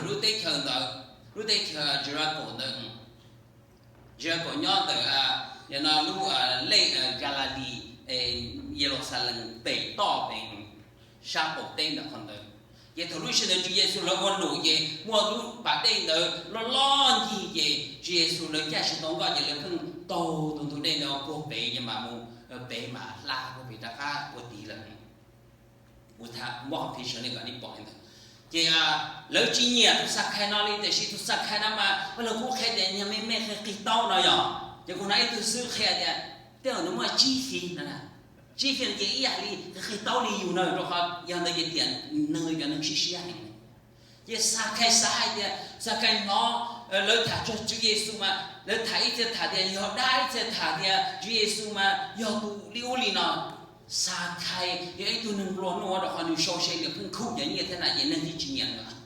lub teb chaws ntawd, lub teb chaws Jericho ntawd, Jericho nyob ntawm lub lej Galilee, Yeluxalees pem toj pem sab qaum teb ntawm qhov ntawd. Ces thaum lub sij hawm ntawd Tswv Yexus lawv ua num ces muaj lub pas dej ntawd loj loj ncig ces Tswv Yexus lawv ncaj tsis tau nkoj ces lawv pheej taug tus ntug dej ntawd puag pem ces mam mus pem mam hla puag pem rov qab ua tid lawm. Kuv tham muaj qhov phi sawv nej kom nej pom li ntawd. Ces lawv tsis nyiam tus Xakhais no li, tiam sis tus Xakhais no mas ua lawv kuj qhia tias niag me me qhia qig taub no yog, ces kuv hnov ib tug xib hwb qhia tias tej zaum nws muaj tsib feet no, tsib feet ces ib yam li qhia qig taub li yus na, rau qhov yog ntawd ces tiam neeg cov neeg siab siab heev. Ces Xakhais xav hais tias Xakhais hnov lawv tham txog Tswv Yexus mas lawv tham ib txhia tham tias yog dab, ib txhia tham tias Tswv Yexus mas yog tus li ub li no. Xakhais yog ib tug neeg nplua nuj rau qhov nws sau se nws pheej khuj cov nyiaj thiab na ces neeg yeej tsis nyiam nws.